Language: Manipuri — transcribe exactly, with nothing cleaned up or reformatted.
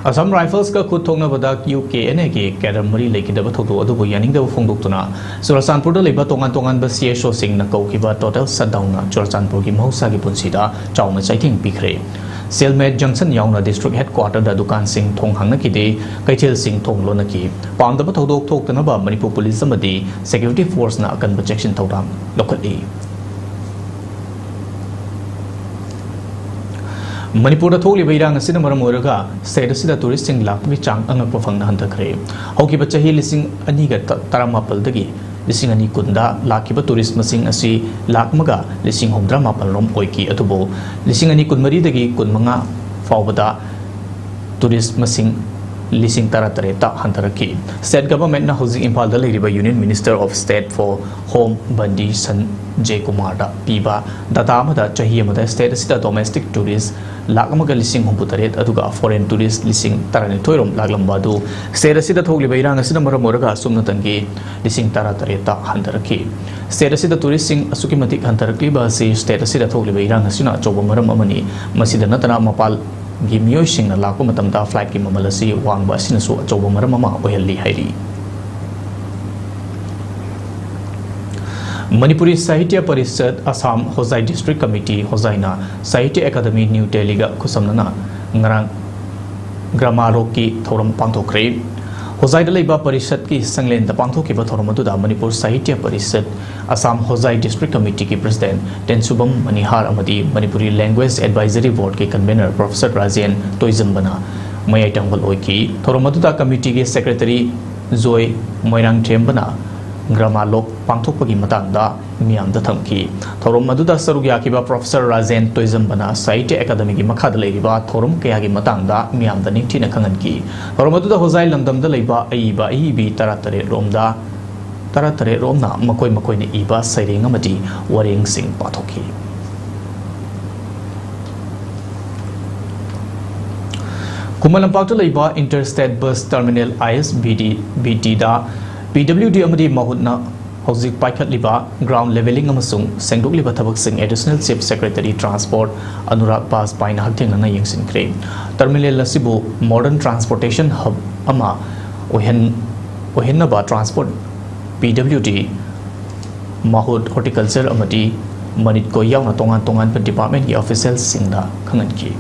Assam Riflesꯀ ꯈꯨꯠ ꯊꯣꯛꯅꯕꯗ UKNAꯒꯤ cadre ꯃꯔꯤ ꯂꯩꯈꯤꯗꯕ ꯊꯧꯗꯣꯛ ꯑꯗꯨꯕꯨ ꯌꯥꯅꯤꯡꯗꯕ ꯐꯣꯡꯗꯣꯛꯇꯨꯅ ꯆꯨꯔꯆꯥꯟꯄꯨꯔꯗ ꯂꯩꯕ ꯇꯣꯉꯥꯟ ꯇꯣꯉꯥꯟꯕ CSOꯁꯤꯡꯅ ꯀꯧꯈꯤꯕ total shutdownꯅ ꯆꯨꯔꯆꯥꯟꯄꯨꯔꯒꯤ ꯃꯍꯧꯁꯥꯒꯤ ꯄꯨꯟꯁꯤꯗ ꯆꯥꯎꯅ ꯆꯩꯊꯦꯡ ꯄꯤꯈ꯭ꯔꯦ꯫ Cellmate Junction ꯌꯥꯎꯅ district headquarterꯗ ꯗꯨꯀꯥꯟꯁꯤꯡ ꯊꯣꯡ ꯍꯥꯡꯅꯈꯤꯗꯦ, ꯀꯩꯊꯦꯜꯁꯤꯡ ꯊꯣꯡ ꯂꯣꯟꯅꯈꯤ꯫ ꯄꯥꯝꯗꯕ ꯊꯧꯗꯣꯛ ꯊꯣꯛꯇꯅꯕ ꯃꯅꯤꯄꯨꯔ ꯄꯨꯂꯤꯁ ꯑꯃꯗꯤ security forceꯅ ꯑꯀꯟꯕ ꯆꯦꯛꯁꯤꯟ ꯊꯧꯔꯥꯡ ꯂꯧꯈꯠꯂꯤ꯫ ꯃꯅꯤꯄꯨꯔꯗ ꯊꯣꯛꯂꯤꯕ ꯏꯔꯥꯡ ꯑꯁꯤꯅ ꯃꯔꯝ ꯑꯣꯏꯔꯒ state ꯑꯁꯤꯗ touristꯁꯤꯡ ꯂꯥꯛꯄꯒꯤ ꯆꯥꯡ ꯑꯉꯛꯄ ꯐꯪꯅ ꯍꯟꯊꯈ꯭ꯔꯦ꯫ ꯍꯧꯈꯤꯕ ꯆꯍꯤ ꯂꯤꯁꯤꯡ ꯑꯅꯤꯒ ꯇꯔꯥꯃꯥꯄꯜꯗꯒꯤ ꯂꯤꯁꯤꯡ ꯑꯅꯤ ꯀꯨꯟꯗ ꯂꯥꯛꯈꯤꯕ tourist ꯃꯁꯤꯡ ꯑꯁꯤ ꯂꯥꯛ ꯑꯃꯒ ꯂꯤꯁꯤꯡ ꯍꯨꯝꯐꯨꯇꯔꯥ ꯃꯥꯄꯜ ꯔꯣꯝ ꯑꯣꯏꯈꯤ, ꯑꯗꯨꯕꯨ ꯂꯤꯁꯤꯡ ꯑꯅꯤ ꯀꯨꯟꯃꯔꯤꯗꯒꯤ ꯀꯨꯟꯃꯉꯥ ꯐꯥꯎꯕꯗ tourist ꯃꯁꯤꯡ ꯂꯤꯁꯤꯡ ꯇꯔꯥꯇꯔꯦꯠꯇ ꯍꯟꯊꯔꯛꯈꯤ꯫ State governmentꯅ ꯍꯧꯖꯤꯛ ꯏꯝꯐꯥꯜꯗ ꯂꯩꯔꯤꯕ Union Minister of State for Home ꯕꯟꯗꯤ ꯁꯟꯖꯦ ꯀꯨꯃꯥꯔꯗ ꯄꯤꯕ data ꯑꯃꯗ ꯆꯍꯤ ꯑꯃꯗ state ꯑꯁꯤꯗ domestic tourist ꯂꯥꯛ ꯑꯃꯒ ꯂꯤꯁꯤꯡ ꯍꯨꯝꯐꯨꯇꯔꯦꯠ ꯑꯗꯨꯒ foreign tourist ꯂꯤꯁꯤꯡ ꯇꯔꯥꯅꯤꯊꯣꯏ ꯔꯣꯝ ꯂꯥꯛꯂꯝꯕ ꯑꯗꯨ state ꯑꯁꯤꯗ ꯊꯣꯛꯂꯤꯕ ꯏꯔꯥꯡ ꯑꯁꯤꯅ ꯃꯔꯝ ꯑꯣꯏꯔꯒ ꯑꯁꯨꯞꯅꯇꯪꯒꯤ ꯂꯤꯁꯤꯡ ꯇꯔꯥꯇꯔꯦꯠꯇ ꯍꯟꯊꯔꯛꯈꯤ꯫ State ꯑꯁꯤꯗ touristꯁꯤꯡ ꯑꯁꯨꯛꯀꯤ ꯃꯇꯤꯛ ꯍꯟꯊꯔꯛꯂꯤꯕ ꯑꯁꯤ state ꯑꯁꯤꯗ ꯊꯣꯛꯂꯤꯕ ꯏꯔꯥꯡ ꯑꯁꯤꯅ ꯑꯆꯧꯕ ꯃꯔꯝ ꯑꯃꯅꯤ꯫ ꯃꯁꯤꯗ ꯅꯠꯇꯅ ꯃꯄꯥꯜꯒꯤ ꯃꯤꯑꯣꯏꯁꯤꯡꯅ ꯂꯥꯛꯄ ꯃꯇꯝꯗ flightꯀꯤ ꯃꯃꯜ ꯑꯁꯤ ꯋꯥꯡꯕ ꯑꯁꯤꯅꯁꯨ ꯑꯆꯧꯕ ꯃꯔꯝ ꯑꯃ ꯑꯣꯏꯍꯜꯂꯤ ꯍꯥꯏꯔꯤ꯫ ꯃꯅꯤꯄꯨꯔꯤ ꯁꯥꯍꯤꯇ꯭ꯌ ꯄꯔꯤꯁꯠ ꯑꯁꯥꯝ ꯍꯣꯖꯥꯏ district committee ꯍꯣꯖꯥꯏꯅ ꯁꯥꯍꯤꯇ꯭ꯌ ꯑꯦꯀꯥꯗꯃꯤ ꯅ꯭ꯌꯨ ꯗꯦꯜꯂꯤꯒ ꯈꯨꯠꯁꯝꯅꯅ ꯉꯔꯥꯡ ꯒ꯭ꯔꯥꯃꯥꯂꯣꯛꯀꯤ ꯊꯧꯔꯝ ꯄꯥꯡꯊꯣꯛꯈ꯭ꯔꯦ꯫ ꯍꯣꯖꯥꯏꯗ ꯂꯩꯕ ꯄꯔꯤꯁꯠꯀꯤ ꯁꯪꯂꯦꯟꯗ ꯄꯥꯡꯊꯣꯛꯈꯤꯕ ꯊꯧꯔꯝ ꯑꯗꯨꯗ ꯃꯅꯤꯄꯨꯔ ꯁꯥꯍꯤꯇ꯭ꯌ ꯄꯔꯤꯁꯠ ꯑꯁꯥꯝ ꯍꯣꯖꯥꯏ district committeeꯒꯤ president ꯇꯦꯟꯁꯨꯕꯝ ꯃꯅꯤꯍꯥꯔ ꯑꯃꯗꯤ Manipuri language advisory boardꯀꯤ convener professor Rajen ꯇꯣꯏꯖꯝꯕꯅ ꯃꯌꯥꯏ ꯊꯪꯕ ꯑꯣꯏꯈꯤ꯫ ꯊꯧꯔꯝ ꯑꯗꯨꯗ committeeꯒꯤ secretary ꯖꯣꯏ ꯃꯣꯏꯔꯥꯡꯊꯦꯝꯕꯅ ꯒ꯭ꯔꯥꯃꯥꯂꯣꯛ ꯄꯥꯡꯊꯣꯛꯄꯒꯤ ꯃꯇꯥꯡꯗ ꯃꯤꯌꯥꯝꯗ ꯊꯝꯈꯤ꯫ ꯊꯧꯔꯝ ꯑꯗꯨꯗ ꯁꯔꯨꯛ ꯌꯥꯈꯤꯕ professor ꯔꯥꯖꯦꯟ ꯇꯣꯏꯖꯝꯕꯅ ꯁꯥꯍꯤꯇ꯭ꯌ ꯑꯦꯀꯥꯗꯃꯤꯒꯤ ꯃꯈꯥꯗ ꯂꯩꯔꯤꯕ ꯊꯧꯔꯝ ꯀꯌꯥꯒꯤ ꯃꯇꯥꯡꯗ ꯃꯤꯌꯥꯝꯗ ꯅꯤꯡꯊꯤꯅ ꯈꯪꯍꯟꯈꯤ꯫ ꯊꯧꯔꯝ ꯑꯗꯨꯗ ꯍꯣꯖꯥꯏ ꯂꯝꯗꯝꯗ ꯂꯩꯕ ꯑꯏꯕ ꯑꯏꯕꯤ ꯇꯔꯥꯇꯔꯦꯠ ꯔꯣꯝꯗ, ꯇꯔꯥꯇꯔꯦꯠ ꯔꯣꯝꯅ ꯃꯈꯣꯏ ꯃꯈꯣꯏꯅ ꯏꯕ ꯁꯩꯔꯦꯡ ꯑꯃꯗꯤ ꯋꯥꯔꯦꯡꯁꯤꯡ ꯄꯥꯊꯣꯛꯈꯤ꯫ ꯈꯨꯃꯟ ꯂꯝꯄꯥꯛꯇ ꯂꯩꯕ Interstate Bus Terminal, ISBT, BTꯗ PWD ꯑꯃꯗꯤ ꯃꯍꯨꯠꯅ ꯍꯧꯖꯤꯛ ꯄꯥꯏꯈꯠꯂꯤꯕ ground levelling ꯑꯃꯁꯨꯡ ꯁꯦꯡꯗꯣꯛꯂꯤꯕ ꯊꯕꯛꯁꯤꯡ Additional Chief Secretary Transport Anurag ꯕꯥꯖꯄꯥꯏꯅ ꯍꯛꯊꯦꯡꯅꯅ ꯌꯦꯡꯁꯤꯟꯈ꯭ꯔꯦ꯫ Terminal ꯑꯁꯤꯕꯨ modern transportation hub ꯑꯃ ꯑꯣꯏꯍꯟ-, ꯑꯣꯏꯍꯟꯅꯕ Transport, P W D, ꯃꯍꯨꯠ, Horticulture ꯑꯃꯗꯤ ꯃꯅꯤꯠꯀꯣ ꯌꯥꯎꯅ ꯇꯣꯉꯥꯟ ꯇꯣꯉꯥꯟꯕ departmentꯀꯤ officialꯁꯤꯡꯗ ꯈꯪꯍꯟꯈꯤ꯫